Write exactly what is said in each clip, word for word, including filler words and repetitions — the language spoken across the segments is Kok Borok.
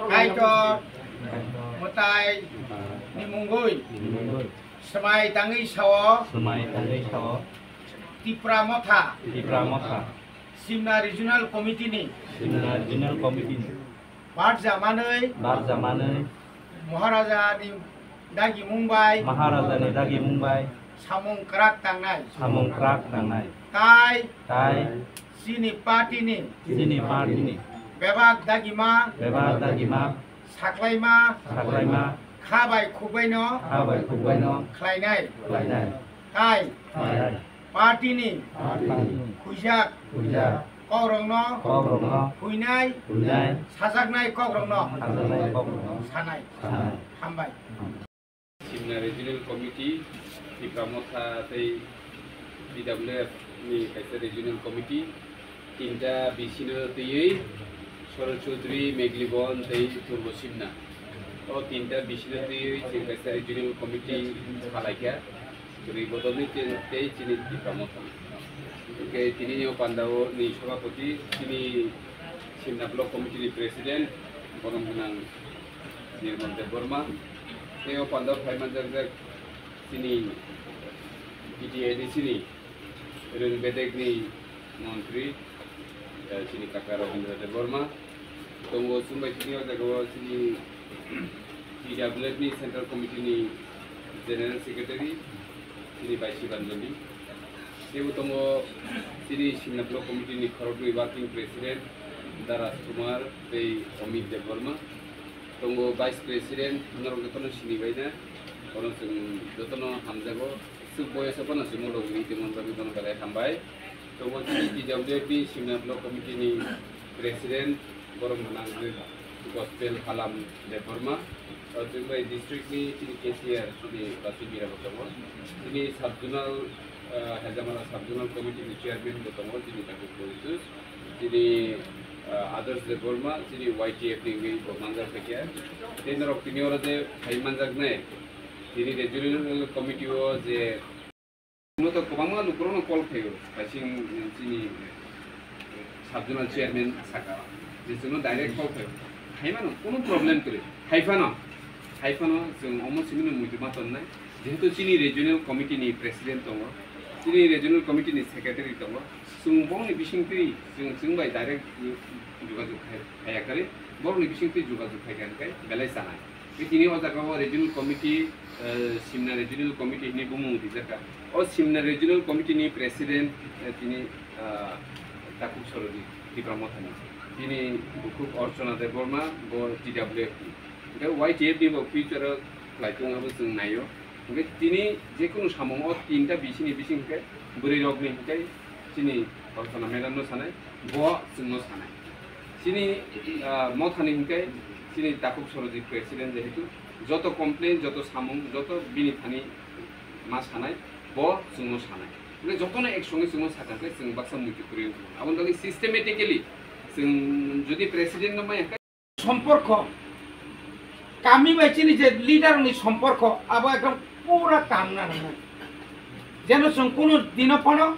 Kaitor mwtai ni mungwi swmai tangwi sao. Swmai tangwi sao. Tipra Motha. Tipra Motha. Simna Regional Committee ni. Simna Regional Committee ni. Barja manwi. Barja manwi. Maharaja ni dagi mungbai. Maharaja ni dagi mungbai. Samung kwrak tangnai. Samung kwrak tangnai. Tai. Tai. Chini party ni. Chini party ni. Bebak dagima. Bebak dagima. Saklaima. Saklaima. Kha bai khukbai no. Kha bai khukbai no. Khlainai. Khlainai. Tai. Tai. Party ni. Party ni. Khuijak. Khuijak. Kokrok no. Kokrok no. Huinai. Huinai. Sajaknai kokrok no. Sajaknai kokrok no. Sanai. Sanai. Hambai. Simna Regional Committee, Tipra Motha tei T W F ni kaisa Regional Committee, tinta bisino twiwi Soro Chaudhary, Meglibon tei Purbo Simna. O tinta bisino twiwi chwng kaisa Regional Committee salaikha, Rwi Bodolni tei, tei chini Tipra Motha. Hwnkhe tinini o pandao ni Sabhapati, chini Simna Block Committee ni President, borom gwnang Nirmal Debbarma, tei o pandao phai manjakjak chini B T A D C ni rwng bedekni montri, eh, chini kaka Rabindra Debbarma. Tongo chumbai chini o jaga o chini T W F ni Central Committee ni General Secretary, chini Baisi Banjoli. Teibo tongo chini Simna Block Committee ni khoroknwi Working President Daras Kumar tei Amit Debbarma. Tongo Vice President, norok jotono sini baina. Bono chwng jotono hamjago. Chwng boyes o phano chwng ulo wngwi tongmani bagwi bono belai hambai. Tongo chini T W F ni Simna Block Committee ni President, borom gwnang Gospel Halam Debbarma. O chwng bai district ni chini K C R chini Basu Mira bo tongo. Chini sub zonal, ah, Hajamara sub zonal committee ni chairman bo tongo, chini Taku Politus. Chini, ah, Adarsh Debbarma, chini Y T F ni wngwi bo manjak phaikha. Tei norok tini oro je phai manjaknai, tini regional committee o je Chwngno to kwbangma lukurokno call khaio, kaising chini sub zonal chairman saka, je chwngno direct call khaio. Hai mano, kono problem kwrwi. Hai phano, hai phano chwng omo simino muitu ma tonnai. Jehetu chini regional committee ni president tongo, chini regional committee ni secretary tongo, chwng bongni bisingtwi chwng, chwng bai direct jogajog khai, khaiya kwrwi, borokni bisingtwi jogajog khaikha hwnkhe belai chanai. Tei tini o jaga o regional committee, eh, Simna regional committee hinwi bumung rijak kha. O Simna regional committee ni president, eh, tini, ah, Takhuk Sorojit Tipra Mothani. Tini bukhuk Archana Debbarma bo T W F ni. Hwnkhe Y T F ni bo future o khlai tong abo chwng naio. Hwnkhe tini jekunu samung o tinta bisini bising hwnkhe bwrwi rokni hwnkhe chini Archana madam no sanai, bo chwngno sanai. Chini, ah, mothani hwnkhe chini Takhuk Sorojit president jehetu joto complain, joto samung, joto bini thani ma sanai, bo chwngno sanai. Hwnkhe jotono ek songe chwngno sakha hwnkhe chwng baksa muitu kwrwi wngkha. Aboni bagwi systematically chwng jodi president no maya hwnkhe somporko, kami bai chini je leader ni somporko, abo ekdom pura kam na nang. Jeno chwng kuno dino phano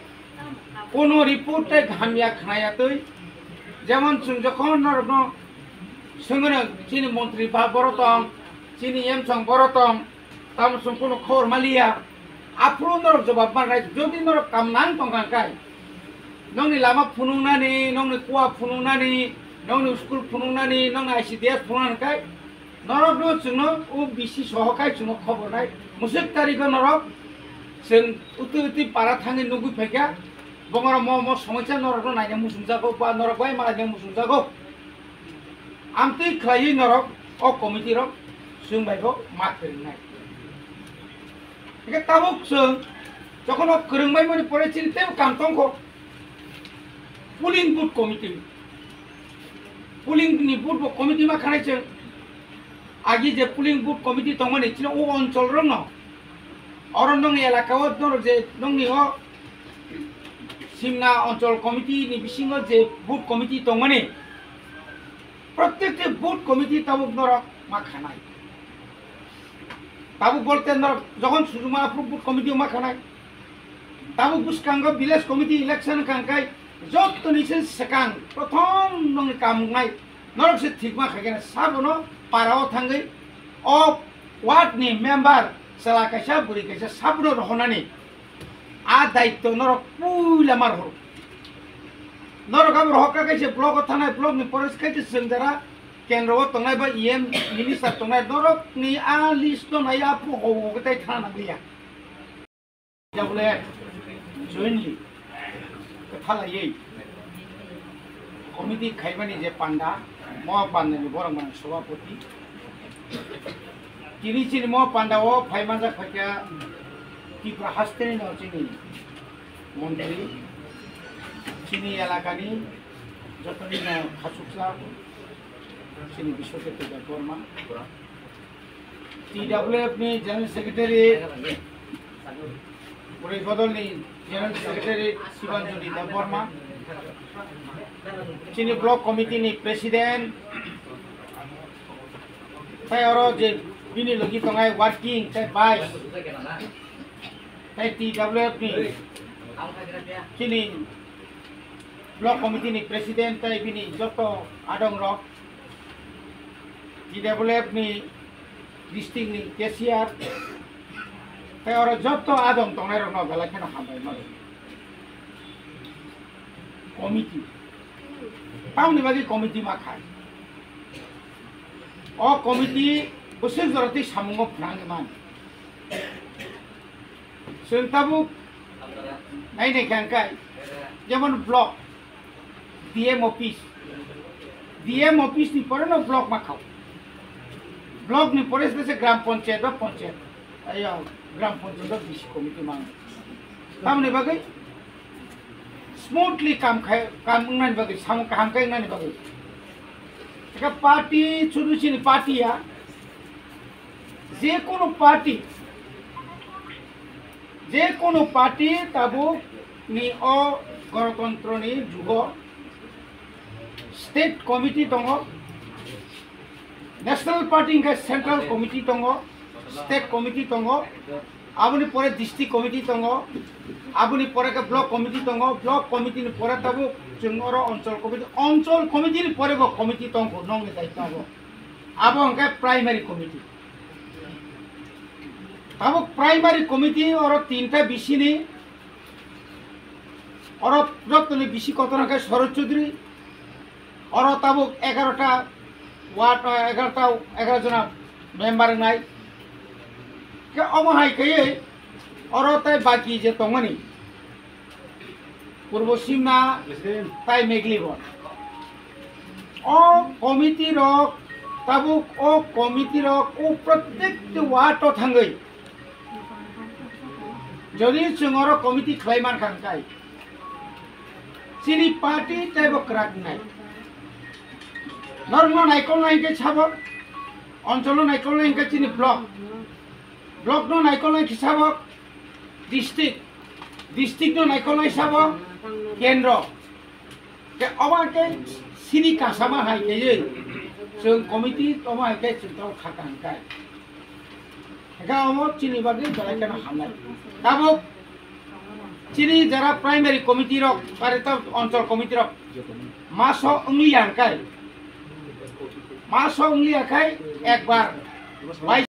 kuno report tei hamya khnaya twi, jemon chwng jokhon norokno swngno chini montri ba boro tong, chini M song boro tong, tamo chwng kuno khobor maliya. Aphuru norok jobab manai, jodi norok kam nang tongkha hwnkhe, nokni lama phunuknani, nokni kua phunuknani, nokni school phunuknani, nokni I C D S phunuknani hwnkhe, norokno chwngno O B C soho khai chwngno khobor nai. Musuk tarikho norok chwng utwi utwi para thangwi nugwi phaikha, bongorok mo mo somoisa norokno naina muchungjago ba norok bai malaina muchungjago. Amtwi khlaiwi norok o committee rok chwng bai bo ma kwrwngnai. Hwnkhe tabuk chwng jokhon o kwrwngbai mani pore chini teibo kam tongkho polling booth committee. Polling ni booth bo committee ma khanai chwng. Agi je polling booth committee tongmani chini o onchol rokno, oro nokni elaka o norok je nokni o Simna onchol committee ni bisingo je booth committee tongmani, protekti booth committee tabuk norok ma khanai. Tabuk bolte norok jokhon sujuma aphuru booth committee ma khanai. Tabuk bwskango village committee election wngkha hwnkhe jottoni se swkang prothom nokni kam wngnai Norok se thikma khaikhe sabono parao thangwi o ward ni member chwla kaisa bwrwi kaisa sabono rohornani a daityo norok puila ma rohoro. Norok abo rohorkha kaisa block o thanai, block ni pore se kaisa chwng jara kendro o tongnai ba E M minister tongnai norok ni a list no nai a phugo o tai thana nangliya. Jabole jointly kwthalaiwi committee khaimani je panda, mo pandani borok mani sobhapoti. Tini chini mo panda o phai manjak phaikha Tripura hasteni no chini montri, chini elakani jotoni no khachuksa chini Biswajit Debbarma. T W F ni General Secretary, Bwrwi Bodol ni General Secretary Sibanjali Debbarma, chini Block Committee ni President, tai oro je bini logi tongnai working tai vice, tai T W F ni chini Block Committee ni President tai bini joto adong rok, T W F ni district ni cashier, tai oro joto adong tongnai rok no belai kheno hambai mano. Committee, tamoni bagwi committee ma khai. O committee bwswk jora tei samungo phnangwi man. Chwng tabuk nainai khe ang khai, jemon block, D M office, D M office ni pore no block ma khao. Block ni pore se gram panchayat ba panchayat, ayo, gram panchayat ba D C committee ma. Tamoni bagwi smoothly kam khai, kam wngnani bagwi, samung kaham khai wngnani bagwi. Eka party, chudu chini party ya, je kono party, je kono party tabuk ni o gorotontro ni jugo state committee tongo, national party hingke central committee tongo, state committee tongo, aboni pore district committee tongo, aboni pore ke block committee tongo, block committee ni pore tabuk chwng oro onchol committee, onchol committee ni pore bo committee tongkho nongni daityo abo. Abo hingke primary committee. Tabuk primary committee oro tinta bisini, oro jotoni bisi kotor hingke Sorot Chaudhary, oro tabuk egarota ward, eh, egarota, egaro jona member wngnai. Khe omo hai khe oro tai baki je tongmani Purbo Simna tai Meglibon. O committee rok, tabuk o committee rok o prottekti ward o thangwi jodi chwng oro committee khlai man kha hwnkhe chini party teibo kwrak wngnai. Norokno naikolnai hwnkhe sabo, oncholo naikolnai hwnkhe chini block, block no naikolnai hwnkhe sabo district, district no naikolnai sabo kendro. Ke obo ke sini kasama hai khe chwng committee omo hai khe chwng tamo kha kaham kai. Hingke omo chini bagwi belai kheno hamnai. Tabuk chini jara primary committee rok, pare ta onchol committee rok maso wngliya hingkai, maso wngliya khai ekbar bai